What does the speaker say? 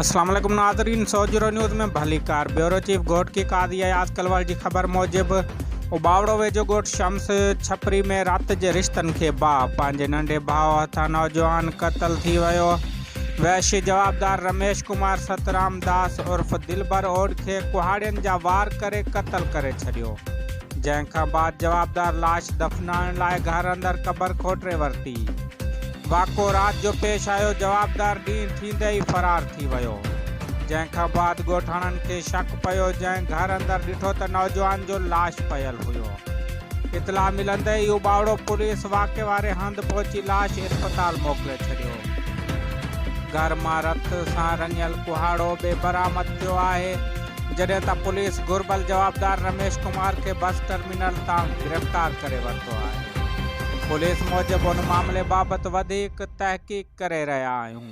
اسلام عليڪم ناظرين سوجهرو نيوز ۾ ڀليڪار بيورو چيف گهوٽڪي قاضي اياز ڪلوڙ جي خبر موجب اٻاوڙو ويجهو ڳوٺ شمس ڇپري ۾ رت جي رشتن کي باهه پنهنجي ننڍي ڀاء هٿان نوجوان قتل ٿي ويو وحشي جوابدار رميش ڪمار سترام داس عرف دلبر اوڏ کي ڪهاڙين جا وار ڪري قتل ڪري ڇڏيو جنهن کان بعد جوابدار لاش دفنائڻ لاء گهر اندر قبر کوٽري ورتي. واقعو رات جو پيش آيو، جوابدار ڏينهن ٿيندي ئي فرار ٿي ويو، جنهن کان بعد ڳوٺاڻن کي شڪ پيو، جنهن گهر اندر ڏٺو ته نوجوان جو لاش پيل هيو. اطلاع ملندي ئي اٻاوڙو پوليس واقعي واري هنڌ پهچي لاش اسپتال موڪلي ڇڏيو. گهر مان رت سان رڱيل ڪهاڙو به برآمد ٿيو آهي، جڏهن ته پوليس گهربل جوابدار رميش ڪمار کي بس ٽرمينل تان گرفتار ڪري ورتو آهي. پوليس موجب ان معاملي بابت وڌيڪ تحقيق ڪري رهيا آهيون.